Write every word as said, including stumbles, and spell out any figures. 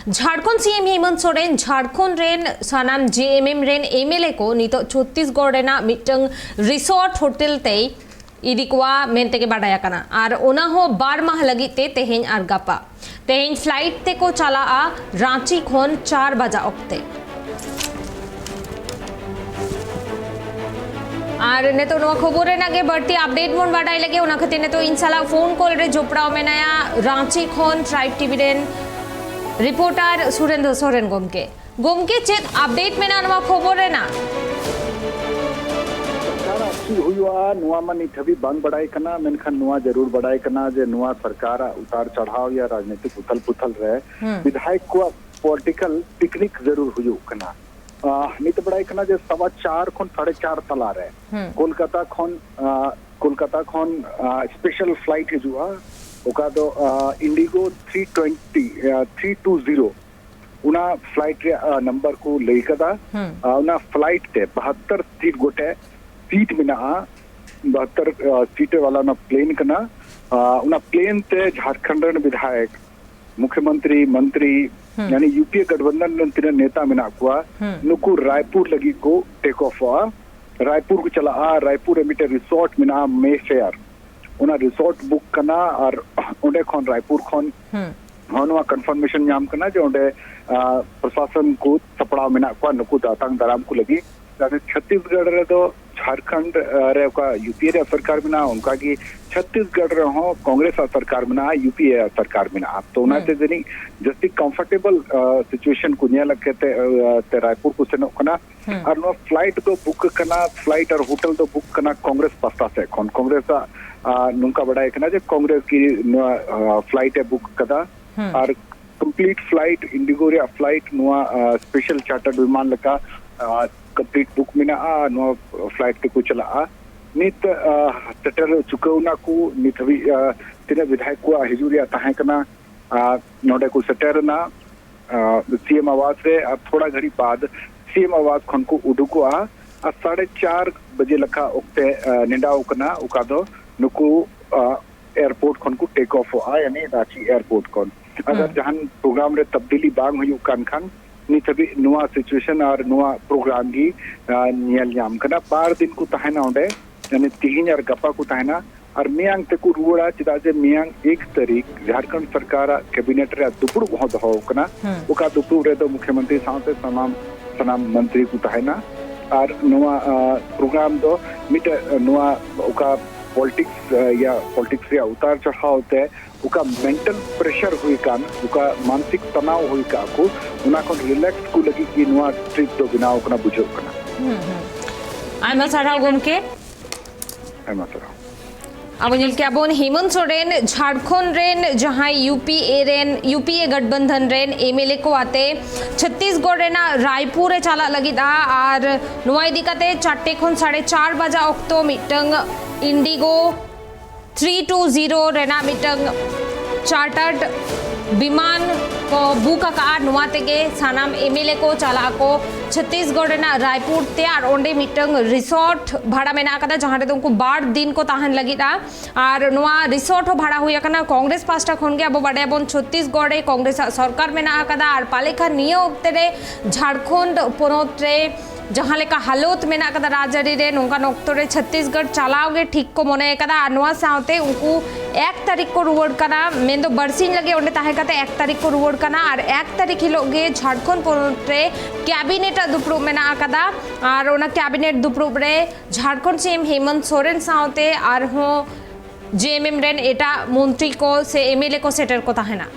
ᱡᱷᱟᱲᱠᱷᱚᱸᱰ ᱥᱤ ᱮᱢ ᱦᱮᱢᱚᱱᱛ ᱥᱚᱨᱮᱱ ᱡᱷᱟᱲᱠᱷᱚᱸᱰ ᱨᱮᱱ ᱥᱟᱱᱟᱢ ᱡᱮ ᱮᱢ ᱮᱢ ᱨᱮᱱ ᱮᱢ ᱮᱞ ᱮ ᱠᱚ ᱱᱤᱛᱚᱜ ᱪᱷᱚᱛᱛᱤᱥᱜᱚᱲ ᱨᱮᱱᱟᱜ ᱢᱤᱫᱴᱟᱝ ᱨᱤᱥᱚᱨᱴ ᱦᱳᱴᱮᱞ ᱛᱮᱭ ᱤᱫᱤ ᱠᱚᱣᱟ ᱢᱮᱱᱛᱮ ᱜᱮ ᱵᱟᱰᱟᱭ ᱟᱠᱟᱱᱟ᱾ ᱟᱨ ᱚᱱᱟ ᱦᱚᱸ ᱵᱟᱨ ᱢᱟᱦᱟ ᱞᱟᱹᱜᱤᱫ ᱛᱮ, ᱛᱮᱦᱮᱧ ᱟᱨ ᱜᱟᱯᱟ᱾ ᱛᱮᱦᱮᱧ ᱯᱷᱞᱟᱭᱤᱴ ᱛᱮᱠᱚ ᱪᱟᱞᱟᱜᱼᱟ ᱨᱟᱸᱪᱤ ᱠᱷᱚᱱ ᱪᱟᱨ ᱵᱟᱡᱟ ᱚᱠᱛᱮ᱾ ᱟᱨ ᱱᱤᱛᱚᱜ ᱱᱚᱣᱟ ᱠᱷᱚᱵᱚᱨ ᱨᱮᱱᱟᱜ ᱜᱮ ᱵᱟᱹᱲᱛᱤ ᱟᱯᱰᱮᱴ ᱵᱚᱱ ᱵᱟᱰᱟᱭ ᱞᱟᱹᱜᱤᱫ, ᱚᱱᱟ ᱠᱷᱟᱹᱛᱤᱨ ᱱᱤᱛᱚᱜ ᱤᱧ ᱥᱟᱞᱟᱜ ᱯᱷᱳᱱ ᱠᱚᱞ ᱨᱮ ᱡᱚᱯᱲᱟᱣ ᱢᱮᱱᱟᱭᱟ ᱨᱟᱸᱪᱤ ᱠᱷᱚᱱ ᱴᱨᱟᱭᱤᱵᱽ ᱴᱤᱵᱷᱤ ᱨᱮᱱ ᱨᱤᱯᱳᱨᱴᱟᱨ ᱥᱩᱨᱮᱱᱫᱨᱚ ᱥᱚᱨᱮᱱ ᱜᱚᱢᱠᱮ᱾ ᱜᱚᱢᱠᱮ, ᱪᱮᱫ ᱟᱯᱰᱮᱴ ᱢᱮᱱᱟᱜᱼᱟ ᱱᱚᱣᱟ ᱠᱷᱚᱵᱚᱨ ᱨᱮᱱᱟᱜ? ᱥᱚᱨᱠᱟᱨ ᱟᱜ ᱪᱮᱫ ᱦᱩᱭᱩᱜᱼᱟ, ᱱᱚᱣᱟ ᱢᱟ ᱱᱤᱛ ᱦᱟᱹᱵᱤᱡ ᱵᱟᱝ ᱵᱟᱲᱟᱭ ᱠᱟᱱᱟ, ᱢᱮᱱᱠᱷᱟᱱ ᱱᱚᱣᱟ ᱡᱟᱹᱨᱩᱲ ᱵᱟᱲᱟᱭ ᱠᱟᱱᱟ ᱡᱮ ᱱᱚᱣᱟ ᱥᱚᱨᱠᱟᱨ ᱟᱜ ᱩᱛᱟᱨ ᱪᱟᱲᱦᱟᱣ ᱭᱟ ᱨᱟᱡᱽᱱᱤᱛᱤᱠ ᱩᱛᱷᱟᱞ ᱯᱩᱛᱷᱟᱞ ᱨᱮ ᱦᱩᱸ᱾ ᱵᱤᱫᱷᱟᱭᱚᱠ ᱠᱚᱣᱟᱜ ᱯᱚᱞᱤᱴᱤᱠᱟᱞ ᱯᱤᱠᱱᱤᱠ ᱡᱟᱹᱨᱩᱲ ᱦᱩᱭᱩᱜ ᱠᱟᱱᱟ᱾ ᱟᱦ, ᱱᱤᱛ ᱵᱟᱲᱟᱭ ᱠᱟᱱᱟ ᱡᱮ ᱥᱟᱣᱟ ᱪᱟᱨ ᱠᱷᱚᱱ ᱥᱟᱲᱮ ᱪᱟᱨ ᱛᱟᱞᱟ ᱨᱮ ᱦᱩᱸ᱾ ᱠᱳᱞᱠᱟᱛᱟ ᱠᱷᱚᱱ, ᱟᱦ, ᱠᱳᱞᱠᱟᱛᱟ ᱠᱷᱚᱱ, ᱟᱦ, ᱥᱯᱮᱥᱟᱞ ᱯᱷᱞᱟᱭᱤᱴ ᱦᱤᱡᱩᱜᱼᱟ, ᱚᱠᱟ ᱫᱚ, ᱟᱦ, ᱤᱱᱰᱤᱜᱳ ᱛᱷᱨᱤ ᱴᱩᱭᱮᱱᱴᱤ, ᱟᱦ, ᱛᱷᱨᱤ ᱴᱩ ᱡᱤᱨᱳ᱾ ᱚᱱᱟ ᱯᱷᱞᱟᱭᱤᱴ ᱨᱮᱭᱟᱜ, ᱟᱦ, ᱱᱟᱢᱵᱟᱨ ᱠᱚ ᱞᱟᱹᱭ ᱠᱟᱫᱟ᱾ ᱦᱩᱸ᱾ ᱟᱦ, ᱚᱱᱟ ᱯᱷᱞᱟᱭᱤᱴ ᱛᱮ ᱵᱟᱦᱟᱛᱛᱚᱨ ᱥᱤᱴ ᱜᱚᱴᱮ ᱥᱤᱴ ᱢᱮᱱᱟᱜᱼᱟ, ᱵᱟᱦᱟᱛᱛᱚᱨ, ᱟᱦ, ᱥᱤᱴ ᱣᱟᱞᱟ ᱚᱱᱟ ᱯᱞᱮᱱ ᱠᱟᱱᱟ᱾ ᱟᱦ, ᱚᱱᱟ ᱯᱞᱮᱱ ᱛᱮ ᱡᱷᱟᱲᱠᱷᱚᱸᱰ ᱨᱮᱱ ᱵᱤᱫᱷᱟᱭᱚᱠ, ᱢᱩᱠᱷᱭᱚᱢᱚᱱᱛᱨᱤ, ᱢᱚᱱᱛᱨᱤ, ᱦᱩᱸ᱾ ᱭᱟᱱᱤ ᱭᱩ ᱯᱤ ᱮ ᱜᱟᱴᱷᱵᱟᱱᱫᱷᱚᱱ ᱨᱮᱱ ᱛᱤᱱᱟᱹᱜ ᱱᱮᱛᱟ ᱢᱮᱱᱟᱜ ᱠᱚᱣᱟ, ᱦᱩᱸ᱾ ᱱᱩᱠᱩ ᱨᱟᱭᱯᱩᱨ ᱞᱟᱹᱜᱤᱫ ᱠᱚ ᱴᱮᱠ ᱚᱯᱷᱚᱜᱼᱟ᱾ ᱨᱟᱭᱯᱩᱨ ᱠᱚ ᱪᱟᱞᱟᱜᱼᱟ᱾ ᱨᱟᱭᱯᱩᱨ ᱨᱮ ᱢᱤᱫᱴᱮᱱ ᱨᱤᱥᱚᱨᱴ ᱢᱮᱱᱟᱜᱼᱟ, ᱢᱮ ᱯᱷᱮᱭᱟᱨ, ᱚᱱᱟ ᱨᱤᱥᱚᱨᱴ ᱵᱩᱠ ᱠᱟᱱᱟ᱾ ᱟᱨ ᱚᱸᱰᱮ ᱠᱷᱚᱱ, ᱨᱟᱭᱯᱩᱨ ᱠᱷᱚᱱ ᱦᱩᱸ᱾ ᱦᱚᱸ ᱱᱚᱣᱟ ᱠᱚᱱᱯᱷᱟᱨᱢᱮᱥᱚᱱ ᱧᱟᱢ ᱠᱟᱱᱟ ᱡᱮ ᱚᱸᱰᱮ, ᱟᱦ, ᱯᱨᱚᱥᱟᱥᱚᱱ ᱠᱚ ᱥᱟᱯᱲᱟᱣ ᱢᱮᱱᱟᱜ ᱠᱚᱣᱟ ᱱᱩᱠᱩ ᱫᱟᱛᱟᱝ ᱫᱟᱨᱟᱢ ᱠᱚ ᱞᱟᱹᱜᱤᱫ᱾ ᱟᱨ ᱪᱷᱚᱛᱤᱥᱜᱚᱲ ᱨᱮᱫᱚ, ᱡᱷᱟᱲᱠᱷᱚᱸᱰ, ᱟᱦ, ᱨᱮ ᱚᱠᱟ ᱭᱩ ᱯᱤ ᱮ ᱨᱮᱭᱟᱜ ᱥᱚᱨᱠᱟᱨ ᱢᱮᱱᱟᱜᱼᱟ, ᱚᱱᱠᱟᱜᱮ ᱪᱷᱚᱛᱤᱥᱜᱚᱲ ᱨᱮᱦᱚᱸ ᱠᱚᱝᱜᱨᱮᱥ ᱟᱜ ᱥᱚᱨᱠᱟᱨ ᱢᱮᱱᱟᱜᱼᱟ, ᱭᱩ ᱯᱤ ᱮ ᱟᱜ ᱥᱚᱨᱠᱟᱨ ᱢᱮᱱᱟᱜᱼᱟ᱾ ᱛᱚ ᱚᱱᱟᱛᱮ ᱦᱩᱸ᱾ ᱡᱟᱹᱱᱤᱡ ᱡᱟᱹᱥᱛᱤ ᱠᱚᱢᱯᱷᱚᱨᱴᱮᱵᱚᱞ, ᱟᱦ, ᱥᱤᱪᱩᱭᱮᱥᱚᱱ ᱠᱚ ᱧᱮᱞ ᱠᱟᱛᱮ, ᱟᱦ, ᱛᱮ ᱨᱟᱭᱯᱩᱨ ᱠᱚ ᱥᱮᱱᱚᱜ ᱠᱟᱱᱟ᱾ ᱦᱩᱸ᱾ ᱟᱨ ᱱᱚᱣᱟ ᱯᱷᱞᱟᱭᱤᱴ ᱫᱚ ᱵᱩᱠ ᱠᱟᱱᱟ, ᱯᱷᱞᱟᱭᱤᱴ ᱟᱨ ᱦᱳᱴᱮᱞ ᱫᱚ ᱵᱩᱠ ᱠᱟᱱᱟ ᱠᱚᱝᱜᱨᱮᱥ ᱯᱟᱥᱴᱟ ᱥᱮᱫ ᱠᱷᱚᱱ᱾ ᱠᱚᱝᱜᱨᱮᱥ ᱟᱜ, ᱟᱦ, ᱱᱚᱝᱠᱟ ᱵᱟᱰᱟᱭ ᱠᱟᱱᱟ ᱡᱮ ᱠᱚᱝᱜᱨᱮᱥ ᱜᱮ ᱱᱚᱣᱟ, ᱟᱦ, ᱯᱷᱞᱟᱭᱤᱴ ᱮ ᱵᱩᱠ ᱠᱟᱫᱟ᱾ ᱦᱩᱸ᱾ ᱟᱨ ᱠᱚᱢᱯᱞᱤᱴ ᱯᱷᱞᱟᱭᱤᱴ, ᱤᱱᱰᱤᱜᱳ ᱨᱮᱭᱟᱜ ᱯᱷᱞᱟᱭᱤᱴ, ᱱᱚᱣᱟ, ᱟᱦ, ᱥᱯᱮᱥᱟᱞ ᱪᱟᱨᱴᱟᱨᱰ ᱵᱤᱢᱟᱱ ᱞᱮᱠᱟ, ᱟᱦ, ᱠᱚᱢᱯᱞᱤᱴ ᱵᱩᱠ ᱢᱮᱱᱟᱜᱼᱟ᱾ ᱱᱚᱣᱟ ᱯᱷᱞᱟᱭᱤᱴ ᱛᱮᱠᱚ ᱪᱟᱞᱟᱜᱼᱟ᱾ ᱱᱤᱛ, ᱟᱦ, ᱥᱮᱴᱮᱨ ᱪᱩᱠᱟᱹᱣ ᱱᱟ ᱠᱚ᱾ ᱱᱤᱛ ᱦᱟᱹᱵᱤᱡ, ᱟᱦ, ᱛᱤᱱᱟᱹᱜ ᱵᱤᱫᱷᱟᱭᱚᱠ ᱠᱚᱣᱟᱜ ᱦᱤᱡᱩᱜ ᱨᱮᱭᱟᱜ ᱛᱟᱦᱮᱸ ᱠᱟᱱᱟ, ᱟᱨ ᱱᱚᱰᱮ ᱠᱚ ᱥᱮᱴᱮᱨ ᱮᱱᱟ, ᱟᱨ ᱥᱤ ᱮᱢ ᱟᱣᱟᱥ ᱨᱮ, ᱟᱨ ᱛᱷᱚᱲᱟ ᱜᱷᱟᱹᱲᱤᱡ ᱵᱟᱫ ᱥᱤ ᱮᱢ ᱟᱣᱟᱥ ᱠᱷᱚᱱ ᱠᱚ ᱩᱰᱩᱠᱚᱜᱼᱟ᱾ ᱟᱨ ᱥᱟᱲᱮ ᱪᱟᱨ ᱵᱟᱡᱮ ᱞᱮᱠᱟ ᱚᱠᱛᱮ, ᱟᱨ, ᱱᱮᱰᱟᱣ ᱠᱟᱱᱟ, ᱚᱠᱟ ᱫᱚ ᱱᱩᱠᱩ, ᱟᱨ, ᱮᱭᱟᱨᱯᱳᱨᱴ ᱠᱷᱚᱱ ᱠᱚ ᱴᱮᱠ ᱚᱯᱷᱚᱜᱼᱟ, ᱭᱟᱱᱤ ᱨᱟᱸᱪᱤ ᱮᱭᱟᱨᱯᱳᱨᱴ ᱠᱷᱚᱱ᱾ ᱟᱜᱟᱨ ᱦᱩᱸ᱾ ᱡᱟᱦᱟᱱ ᱯᱨᱳᱜᱨᱟᱢ ᱨᱮ ᱛᱟᱵᱫᱤᱞᱤ ᱵᱟᱝ ᱦᱩᱭᱩᱜ ᱠᱟᱱ ᱠᱷᱟᱱ, ᱱᱤᱛ ᱦᱟᱹᱵᱤᱡ ᱱᱚᱣᱟ ᱥᱤᱪᱩᱭᱮᱥᱚᱱ ᱟᱨ ᱱᱚᱣᱟ ᱯᱨᱳᱜᱨᱟᱢ ᱜᱮ, ᱟ, ᱧᱮᱞ ᱧᱟᱢ ᱠᱟᱱᱟ᱾ ᱵᱟᱨ ᱫᱤᱱ ᱠᱚ ᱛᱟᱦᱮᱱᱟ ᱚᱸᱰᱮ, ᱢᱟᱱᱮ ᱛᱤᱦᱤᱧ ᱟᱨ ᱜᱟᱯᱟ ᱠᱚ ᱛᱟᱦᱮᱱᱟ, ᱟᱨ ᱢᱮᱭᱟᱝ ᱛᱮᱠᱚ ᱨᱩᱣᱟᱹᱲᱟ, ᱪᱮᱫᱟᱜ ᱡᱮ ᱢᱮᱭᱟᱝ ᱮᱠ ᱛᱟᱹᱨᱤᱠᱷ ᱡᱷᱟᱲᱠᱷᱚᱸᱰ ᱥᱚᱨᱠᱟᱨᱟᱜ ᱠᱮᱵᱤᱱᱮᱴ ᱨᱮᱭᱟᱜ ᱫᱩᱯᱲᱩᱵ ᱦᱚᱸ ᱫᱚᱦᱚ ᱟᱠᱟᱱᱟ᱾ ᱦᱩᱸ᱾ ᱚᱠᱟ ᱫᱩᱯᱲᱩᱵ ᱨᱮᱫᱚ ᱢᱩᱠᱷᱭᱚᱢᱚᱱᱛᱨᱤ ᱥᱟᱶᱛᱮ ᱥᱟᱱᱟᱢ, ᱥᱟᱱᱟᱢ ᱢᱚᱱᱛᱨᱤ ᱠᱚ ᱛᱟᱦᱮᱱᱟ᱾ ᱟᱨ ᱱᱚᱣᱟ, ᱟ, ᱯᱨᱳᱜᱨᱟᱢ ᱫᱚ ᱢᱤᱫᱴᱮᱡ, ᱱᱚᱣᱟ ᱚᱠᱟ ᱯᱚᱞᱤᱴᱤᱠᱥ, ᱟ, ᱭᱟ ᱯᱚᱞᱤᱴᱤᱠᱥ ᱨᱮᱭᱟᱜ ᱩᱛᱟᱨ ᱪᱟᱲᱦᱟᱣ ᱛᱮ ᱚᱠᱟ ᱢᱮᱱᱴᱟᱞ ᱯᱨᱮᱥᱟᱨ ᱦᱩᱭ ᱟᱠᱟᱱ, ᱚᱠᱟ ᱢᱟᱱᱥᱤᱠ ᱛᱟᱱᱟᱣ ᱦᱩᱭ ᱟᱠᱟᱫ ᱠᱚ, ᱚᱱᱟ ᱠᱷᱚᱱ ᱨᱤᱞᱮᱠᱥ ᱠᱚ ᱞᱟᱹᱜᱤᱫ ᱜᱮ ᱱᱚᱣᱟ ᱴᱨᱤᱯ ᱫᱚ ᱵᱮᱱᱟᱣ ᱟᱠᱟᱱᱟ, ᱵᱩᱡᱷᱟᱹᱜ ᱠᱟᱱᱟ᱾ ᱦᱩᱸ, ᱦᱩᱸ᱾ ᱟᱭᱢᱟ ᱥᱟᱨᱦᱟᱣ ᱜᱚᱢᱠᱮ᱾ ᱟᱭᱢᱟ ᱥᱟᱨᱦᱟᱣ᱾ ᱟᱵᱚ ᱧᱮᱞ ᱠᱮᱜᱼᱟ ᱵᱚᱱ ᱦᱮᱢᱚᱱᱛ ᱥᱚᱨᱮᱱ ᱡᱷᱟᱲᱠᱷᱚᱸᱰ ᱨᱮᱱ ᱡᱟᱦᱟᱸᱭ ᱭᱩ ᱯᱤ ᱮ ᱨᱮᱱ, ᱭᱩ ᱯᱤ ᱮ ᱜᱟᱴᱷᱵᱟᱱᱫᱷᱚᱱ ᱨᱮᱱ ᱮᱢ ᱮᱞ ᱮ ᱠᱚ ᱟᱛᱮ ᱪᱷᱚᱛᱛᱤᱥᱜᱚᱲ ᱨᱮᱱᱟᱜ ᱨᱟᱭᱯᱩᱨ ᱮ ᱪᱟᱞᱟᱜ ᱞᱟᱹᱜᱤᱫᱼᱟ᱾ ᱟᱨ ᱱᱚᱣᱟ ᱤᱫᱤ ᱠᱟᱛᱮ ᱪᱟᱨᱴᱮ ᱠᱷᱚᱱ ᱥᱟᱲᱮ ᱪᱟᱨ ᱵᱟᱡᱟ ᱚᱠᱛᱚ ᱢᱤᱫᱴᱟᱝ ᱤᱱᱰᱤᱜᱳ ᱛᱷᱨᱤ ᱴᱩ ᱡᱤᱨᱳ ᱨᱮᱱᱟᱜ ᱢᱤᱫᱴᱟᱝ ᱪᱟᱨᱴᱟᱨᱰ ᱵᱤᱢᱟᱱ ᱠᱚ ᱵᱩᱠ ᱟᱠᱟᱫᱼᱟ᱾ ᱱᱚᱣᱟ ᱛᱮᱜᱮ ᱥᱟᱱᱟᱢ ᱮᱢ ᱮᱞ ᱮ ᱠᱚ ᱪᱟᱞᱟᱜ ᱟᱠᱚ ᱪᱷᱚᱛᱛᱤᱥᱜᱚᱲ ᱨᱮᱱᱟᱜ ᱨᱟᱭᱯᱩᱨ ᱛᱮ, ᱟᱨ ᱚᱸᱰᱮ ᱢᱤᱫᱴᱟᱝ ᱨᱤᱥᱚᱨᱴ ᱵᱷᱟᱲᱟ ᱢᱮᱱᱟᱜ ᱟᱠᱟᱫᱟ, ᱡᱟᱦᱟᱸ ᱨᱮᱫᱚ ᱩᱱᱠᱩ ᱵᱟᱨ ᱫᱤᱱ ᱠᱚ ᱛᱟᱦᱮᱱ ᱞᱟᱹᱜᱤᱫᱼᱟ᱾ ᱟᱨ ᱱᱚᱣᱟ ᱨᱤᱥᱚᱨᱴ ᱦᱚᱸ ᱵᱷᱟᱲᱟ ᱦᱩᱭ ᱟᱠᱟᱱᱟ ᱠᱚᱝᱜᱨᱮᱥ ᱯᱟᱦᱴᱟ ᱠᱷᱚᱱ ᱜᱮ᱾ ᱟᱵᱚ ᱵᱟᱰᱟᱭᱟᱵᱚᱱ ᱪᱷᱚᱛᱛᱤᱥᱜᱚᱲ ᱨᱮ ᱠᱚᱝᱜᱨᱮᱥ ᱟᱜ ᱥᱚᱨᱠᱟᱨ ᱢᱮᱱᱟᱜ ᱟᱠᱟᱫᱟ, ᱟᱨ ᱯᱟᱞᱮ ᱠᱷᱟᱱ ᱱᱤᱭᱟᱹ ᱚᱠᱛᱮ ᱨᱮ ᱡᱷᱟᱲᱠᱷᱚᱸᱰ ᱯᱚᱱᱚᱛ ᱨᱮ ᱡᱟᱦᱟᱸ ᱞᱮᱠᱟ ᱦᱟᱞᱚᱛ ᱢᱮᱱᱟᱜ ᱟᱠᱟᱫᱟ ᱨᱟᱡᱽᱟᱹᱨᱤ ᱨᱮ, ᱱᱚᱝᱠᱟᱱ ᱚᱠᱛᱚ ᱨᱮ ᱪᱷᱚᱛᱛᱤᱥᱜᱚᱲ ᱪᱟᱞᱟᱣ ᱜᱮ ᱴᱷᱤᱠ ᱠᱚ ᱢᱚᱱᱮ ᱟᱠᱟᱫᱟ᱾ ᱟᱨ ᱱᱚᱣᱟ ᱥᱟᱶᱛᱮ ᱩᱱᱠᱩ ᱮᱠ ᱛᱟᱹᱨᱤᱠᱷ ᱠᱚ ᱨᱩᱣᱟᱹᱲ ᱠᱟᱱᱟ, ᱢᱮᱱᱫᱚ ᱵᱟᱨᱥᱤᱧ ᱞᱟᱹᱜᱤᱫ ᱚᱸᱰᱮ ᱛᱟᱦᱮᱸ ᱠᱟᱛᱮ ᱮᱠ ᱛᱟᱹᱨᱤᱠᱷ ᱠᱚ ᱨᱩᱣᱟᱹᱲ ᱠᱟᱱᱟ᱾ ᱟᱨ ᱮᱠ ᱛᱟᱹᱨᱤᱠᱷ ᱦᱤᱞᱳᱜ ᱜᱮ ᱡᱷᱟᱲᱠᱷᱚᱸᱰ ᱯᱚᱱᱚᱛ ᱨᱮ ᱠᱮᱵᱤᱱᱮᱴ ᱟᱜ ᱫᱩᱯᱲᱩᱵ ᱢᱮᱱᱟᱜ ᱟᱠᱟᱫᱟ᱾ ᱟᱨ ᱚᱱᱟ ᱠᱮᱵᱤᱱᱮᱴ ᱫᱩᱯᱲᱩᱵ ᱨᱮ ᱡᱷᱟᱲᱠᱷᱚᱸᱰ ᱥᱤ ᱮᱢ ᱦᱮᱢᱚᱱᱛ ᱥᱚᱨᱮᱱ ᱥᱟᱶᱛᱮ ᱟᱨᱦᱚᱸ ᱡᱮ ᱮᱢ ᱮᱢ ᱨᱮᱱ ᱮᱴᱟᱜ ᱢᱚᱱᱛᱨᱤ ᱠᱚ ᱥᱮ ᱮᱢ ᱮᱞ ᱮ ᱠᱚ ᱥᱮᱴᱮᱨ ᱠᱚ ᱛᱟᱦᱮᱱᱟ᱾